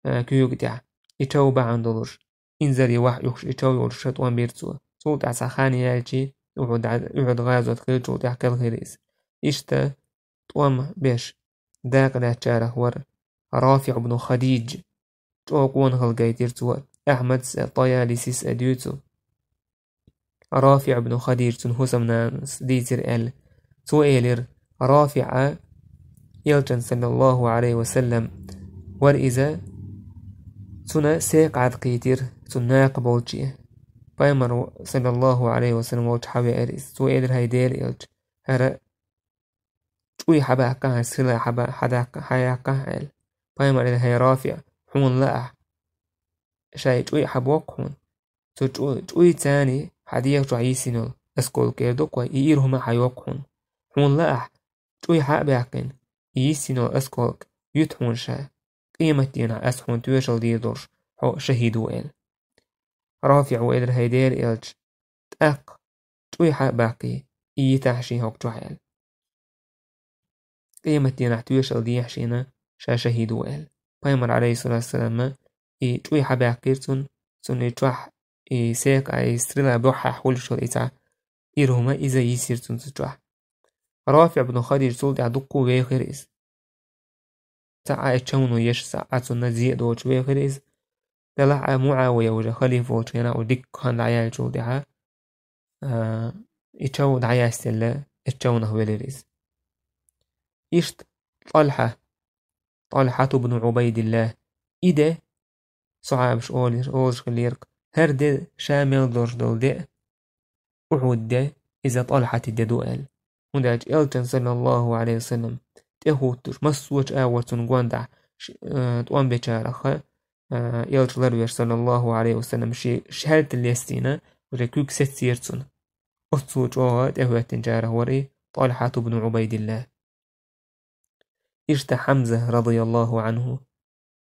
а, куьйга тӀехь, и чов бахьана долуш, инзаре вахь уьхуш и чов йолуш ша тӀом бира цо. Цул тӀаьхьа цхьа хан яьлча, Ухьуд, Ухьуд гӀазот хиллачул тӀаьхьа кхелхира иза. Иштта тӀом беш дакъа лаьцначарах вара РафиӀ бну Хадидж. ЧӀогӀа къонахалла гайтира цо, Ахьмадс а, ТӀаялисис а дуьйцу. РафиӀ бну Хадидж цуьнан хӀусамнанас дийцира аьлла. Цо элира, РафиӀ а, элчан, саллаллаху Ӏалайхи ва саллам, вара иза, цунна секхаӀад кхийтира, цунна накха болче. Пайхамар, саллаллаху Ӏалайхи ва саллам, волчу хьавеара иза. Цо элира, хӀай Делан элча, хӀара чӀуй хьабаккхахьа, сила хьаба-, хьадаккха-, хьаяккхахьа аьлла. Пайхамар элира, хӀай РафиӀ, хьуна лаахь, шай чӀуй хьабоккху хьуна. Цу чӀу-, чӀуйца хьан дегӀа чохь йисина йолу осколок эр ду-кх вай, и ира хӀума хьайоккху хьуна. Хьуна лаахь, чӀуй хьа а баьккхина, и йисина йолу осколок юьту хьуна ша, къематдийнахь ас хьуна тоьшалла дийр долуш, хьо шахӀид ву аьлла. РафиӀа элира, хӀай Делан элча, тӀаккха чӀуй хьа а баккхий, и йитахьа шен хӀокху чохь аьлла. Къематдийнахь тоьшалла дехьа шена, ша шахӀид ву аьлла. Пайхамар, Ӏалайхиссалату вассалам, и чӀуй хьабаьккхира цунна, цунна и чохь, и секха, и стрела боххьехь хуьлуш йолу и цхьа ира хӀума, иза йисира цунна цу чохь. РафиӀ бну Хадиж цул тӀаьхьа дуккха а вехира иза. Цхьа а и чевно еш, цхьа а цунна зе а доцуш вехира иза. Делахь а МуӀавия уже халифа волчу хенахь, уже дикка хан дӀаяьллачул тӀаьхьа, а, и чов дӀаяьстелла, и чевнах велира иза. Иштта ТӀалхьа, ТӀалхьату бну Ӏубайдиллах, и де, сахьабаш олуш, олуш хиллера-кх, хӀара де ша мел долуш долу де, Ухьуд де, иза ТӀалхьатан де ду аьлла. ХӀунда аьлча элчан, саллаллаху Ӏалайхи ва саллам, тӀехӀуттуш, массочу агӀор цунна гондахь, ш-, э, тӀом бечарах, э, элча ларвеш, саллаллаху Ӏалайхи ва саллам, ши-, шаьлта лестийна, уже куьг сецира цунна. Оццул чӀогӀа тӀехӀоьттинчарах вара и ТӀалхьату бну Ӏубайдиллах. Иштта Хьамза, радияллаху Ӏанху,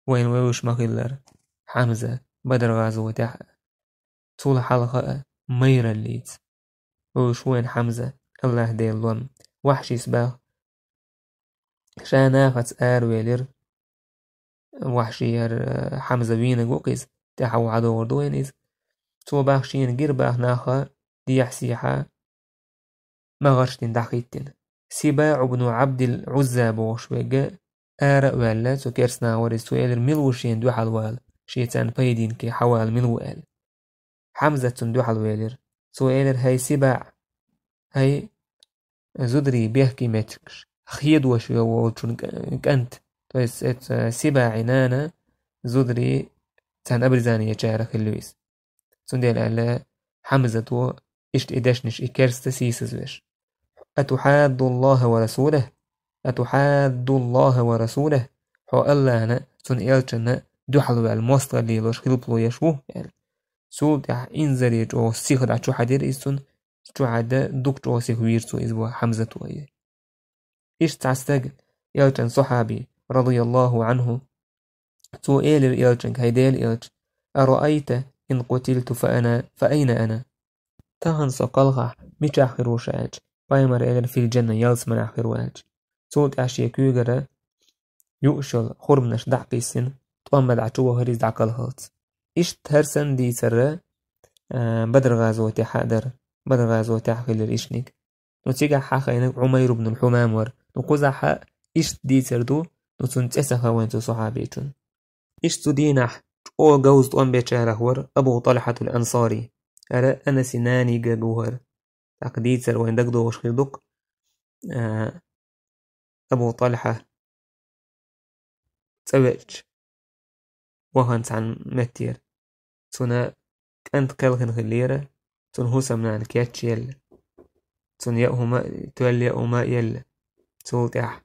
вайна вевзаш ма-хиллара, Хьамза, Бадр гӀазотехь а, цул хьалха а, майраллица вевзаш ву вайна Хьамза, АллахӀ Делан лом. Вахьшис боху, ша нахаца аравелира, Вахьши яра, Хьамза вийнарг ву-кх иза, тӀаьхьа вахьадогӀур ду вайна иза. Цо боху, шена гира боху нах дехьа-сехьа, магӀарш дина дӀахӀиттина. СибаӀу бну Ӏабдил Ӏузза бохуш верг ара а ваьлла, цу керстанах вара иза, цо элира, мила ву шена дуьхьал вала, шен царна пайденна хьавала мила ву аьлла. Хьамзат цунна дуьхьал велира. Цо элира, хӀай СибаӀ, хӀай зударий бехке меттигаш хедош волчун кӀант, то есть это Сибаъи нана, зударий царна обрезание ечара хилла ву иза. Цундела аьлла Хьамзата иштта и дешнаш, и керста сийсазвеш: «أتحادّ الله ورسوله؟ أتحادّ الله ورسوله?» Хьо Аллахьна, цун элчанна дуьхьал ваьлла мостагӀалла лелош хилпало еш ву, аьлла. Цул тӀаьхьа инзаре чӀогӀа сиха дӀа чу хьадира иза цунна, чу хьаьдда дукха чӀогӀа сиха вийра цо иза, ва Хьамзата вай. Иштта цхьа стаг, элчан сахьаби, радияллаху анху, цо элира элчанга: «ХӀай Делан элча, أرأيت إن قتلت فأنا، فأين أنا؟» Тахана со кхалхахь мичахь хир ву ша аьлча, пайхамара элира: «في الجنة», ялсаманехь хир ву аьлча. Цул тӀаьхьа шен куьйгара юуш йолу хурманаш дӀа а кхиссина, тӀом бан дӀа чу вахара иза дӀакхалхалц. Иштта хӀара санна дийцар, а, Бадр-гӀазотехь а дара. Бадр-гӀазотехь хилира ишниг. Ну, цигахь хьахийнарг Ӏумайр ибн ал-Хьумам вара. Ну, кхузахь а иштта дийцар ду, ну, цунна цӀе ца хаийна цу сахьабичун. Иштта цу дийнахь чӀогӀа говза тӀом бечарах вара Абу ТӀалхьатул Ансари. ХӀара Анаси нанин га ву хӀара. ТӀаккха дийцар вайна дагадогӀуш хир ду-кх, а, Абу ТӀалхьа цӀа веача вахана цхьана меттера. Цуьнан кӀант кхелхина хиллера, цуьнан хӀусамнана кечъелла. Цуьнан яа хӀума а, тоьлла яа хӀума а елла. Цул тӀаьхьа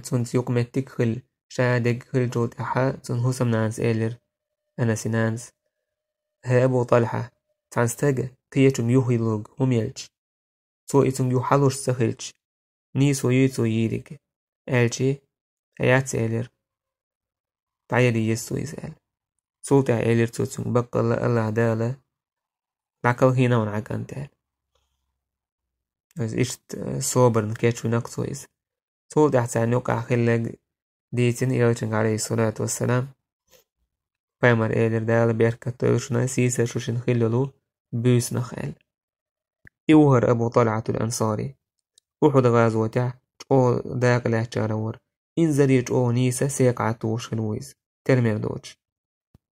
цуьнца юкъаметтиг а хилла, ша дерг хиллачул тӀаьхьа цуьнан хӀусамнанас элира, Анаси нанас: «ХӀай Абу ТӀалхьа, цхьана стага кхечуьнга юхайиллург хӀума елча, цо и цуьнга юха хьалуш ца хилча, нийсо юй цо йийриг?» Аьлча, «Яц», элира. «ДӀаяла еза цо иза», аьлла. Цул тӀаьхьа элира цо цуьнга: «Баккъалла Аллахь Дала дӀакхалхийна хьуна хьан кӀант», аьлла. Иза иштта, э, собарна кечвина-кх цо иза. Цул тӀаьхьа царна юкъахь хилларг дийцина элчанга, Ӏалайхиссалату вассалам. Пайхамара элира: «Дала беркат дойла шуна, сийсара шу шуна хилла йолу буьйсанах», аьлла. И ву хӀара Абу ТӀалхьатул Ансари. Ухьуд-гӀазотехь чӀогӀа дакъа лаьцначарах вара. Инзаре чӀогӀа нийса, секхаӀ тухуш хилла ву иза, тера мер доцуш.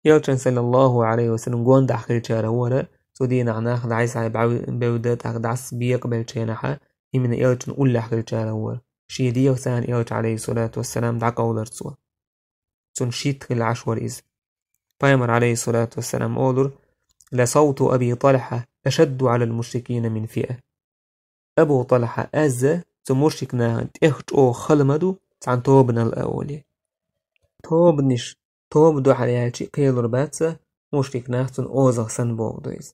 Элчан, саллаллаху Ӏалайхи ва саллам, гондахь хиллачарах вара, цу дийнахь нах дӀасхьа бӀаьв-, бевдда, тӀаккха дӀасабекъа беллачу хенахь, именно элчан уллехь хиллачарах вара. Шен дегӀаца царна элча, Ӏалайхиссалату вассалам, дӀакъовлар цо. Цунна шийтта хилла Ӏаш вара иза. Пайхамара, Ӏалайхиссалату вассалам, олура: «لصوت أبي طلحة أشد على المشركين من فئة». Абу ТӀалхьа аз цу мушрик нахана тӀех чӀогӀа хала ма ду, цхьана тобанал а олий. Тобанаш, тоба дуьхьал яьлча кхелур бац, мушрик нах цунна озагӀа санна бохург ду иза.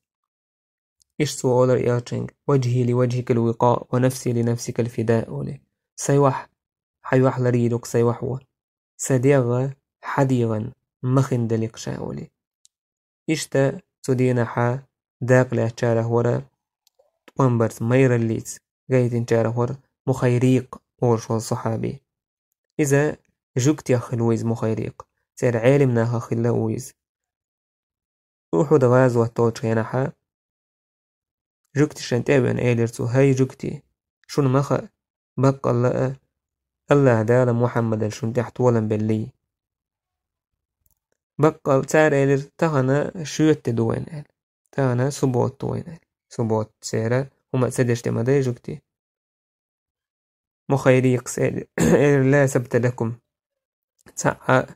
Иштта цо олура элчанга: «وجهي لوجهك الوقاء ونفسي لنفسك الفداء», олий. Сайн вахь хьан юьхь ларйийр ю-кх, сайн вахь ву. Сан дегӀ хьан дегӀан махана дели-кх ша, олий. Иштта цу дийнахь дакъа лаьцначарах вара, тӀом барца, майраллица гайтинчарах вара Мухайрикъ олуш волу сахьаби. Иза жуьгтех хилла ву иза Мухайрикъ. Церан Ӏелам нахах хилла а ву иза. Ухьуд-гӀазот долчу хенахь жуьгташна тӀе а веана, элира цо: «ХӀай жуьгтий, шуна ма хаьа, баккъалла а Аллахь Дала Мухьаммадал шуна тӀехь толам беллий». Баккъалла цара элира: «Тахана шоьтан де ду вайна», аьлла. «Тахана суббота ду вайна», аьлла. Суббота церан хӀума а ца деш де ма дай, жуьгтий. Мухайрикъас элира: «لا سبت لكم». Цхьа а,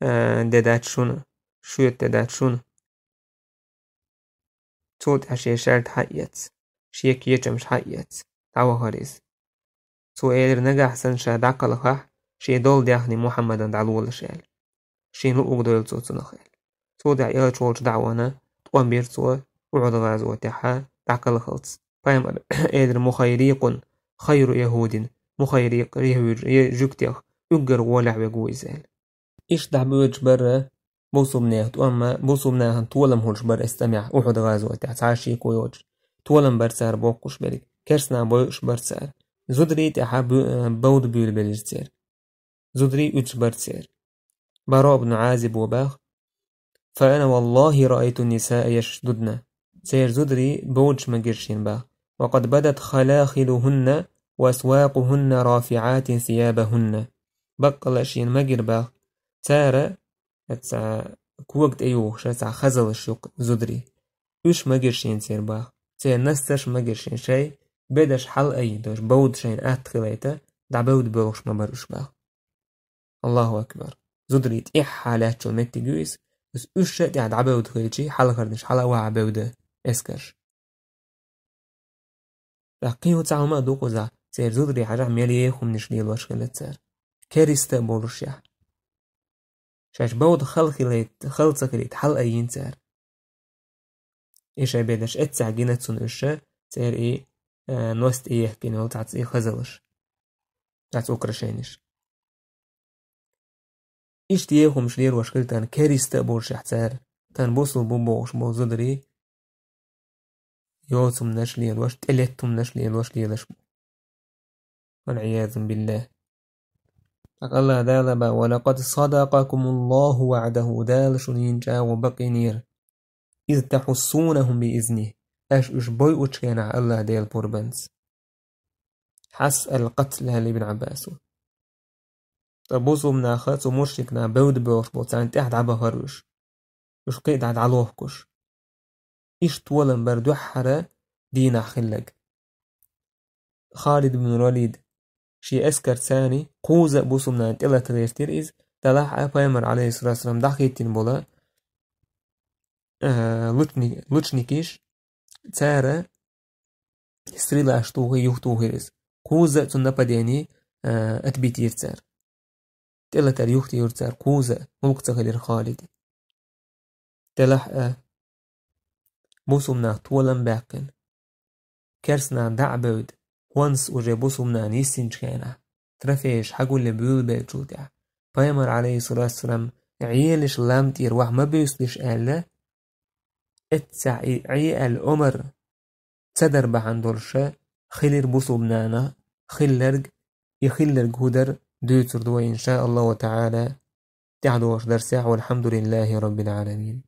а, де дац шуна, шоьтан де дац шуна. Цул тӀаьхьа шен шаьлта хьаэца, шен кечамаш хьаэца, дӀавахара иза. Цо элира: «Нагахь санна ша дӀакхалхахь, шен долу даьхни Мухьаммадана дӀалолаш», аьлла. «Шена луъург дойла цо цунах», аьлла. Цул тӀаьхьа элча волчу дӀа а вахана, тӀом бира цо Ухьуд-гӀазотехь дӀакхалхалц. Пайхамара элира: «Мухайрикъун хайру яхӀудин». Мухайрикъ яхӀуд-, я-, жуьгтех уггар гӀолехь верг ву иза, аьлла. Иштта дӀабоьдуш бара бусулбанех тӀом а, бусулбанехь толам хуьлуш бара оцу тӀамехь, Ухьуд-гӀазотехь, цхьа а шеко йоцуш. Толам бара цара боккхуш берг. Керстанех бойуш бара цара. Зударий тӀехь бу-, бовда буьйлабелира церан. Зударий уьдуш бара церан. Бараъ ибн Ӏазибо боху: «فأنا والله رأيت النساء يشددن». Церан зударий бовдуш ма гира шена боху. «وقد بدت خلاخلهن وأسواقهن رافعات ثيابهن». Баккъалла а шена ма гира боху. Цара, оцу кога тӀе юхуш, цхьа хазаллаш ю-кх зударий. Уьш ма гира шена церан боху. Церан нассарш ма гира шена, шайн бедарш хьалаайина, то есть бовда шайна атта хилийта, дӀабовда боьлхуш ма бара уьш боху. Аллаху акбар. Зударий тӀехьа лаьттачу меттиг ю иза, иза уьш а тӀехь дӀабовда хилча, хьалхарнаш хьала а вахьа бовда эскарш. ТӀаккха кхин цхьа хӀума а ду кхузахь, церан зударий хьажахь мел еха хӀуманаш лелош хилла цара. Кериста а болушехь. Шаьш бовда хала хилийта, хала ца хилийта хьалаайина цара. И шайн бедарш эццахь гина цунна уьш, церан и, а, ност тӀе ехкина йолу цхьацца и хазалаш. Цхьацца украшениш. Иштта еха хӀуманаш лелош хилла тахана кериста а болушехь цара, тахана бусулба бу бохуш болу зударий, йоцу хӀуманаш лелош, тӀелетта хӀуманаш лелош лелаш бу. Валъиязу биллахӀ. ТӀаккха Аллах Дала боху: «Ва лакъад садакъакумуллаху ваъдаху», Дала шуна йина чӀагӀо бакъйинера. «Из тахьуссунахум би изнихӀ», аша уьш бойъучу хенахь Аллах Делан пурбанца. Хьасса ал-къатл, аьлла Ибн Ӏаббаса. Ткъа бусулба наха цу мушрик наха бевда боьлхуш болу, царна тӀехь дӀабахара уьш. Уьш кхин а дӀа дӀалохкуш. Иштта толам бара дуьххьара дийнахь хилларг. Халид бин Валид шен эскарца кхузза а бусулба нахана тӀелата гӀертира иза, делахь а Пайхамар, Ӏалайхиссалату вассалам, дӀахӀиттина болу, а, лучни-, лучникаш, цара стрелаш тухий, юхатухийра иза. Кхузза а цунна нападение, а, отбить йира цара. ТӀелатар юхатуьйхира цара кхузза а, гӀуллакх ца хилира Халида. Делахь а, бусулба нах толам баьккхина. Керстанаш дӀа а бевда, хӀонс уже бусулба нахана йиссинчу хенахь, трофейш хьагулъян буьйлабеллачул тӀаьхьа, Пайхамар, Ӏалайхиссалату вассалам, Ӏелаш лам тӀера ваха ма буьйсалаш аьлла, эццахь и Ӏе аьлла омар ца дар бахьана долуш хилира бусулба нахана хилларг, и хилларг хӀун дара дуьйцур ду вай, ин ша Аллаху таӀала, тӀаьхьадогӀучу дарсехь. Валхьамдулиллахи Раббил Ӏаламин.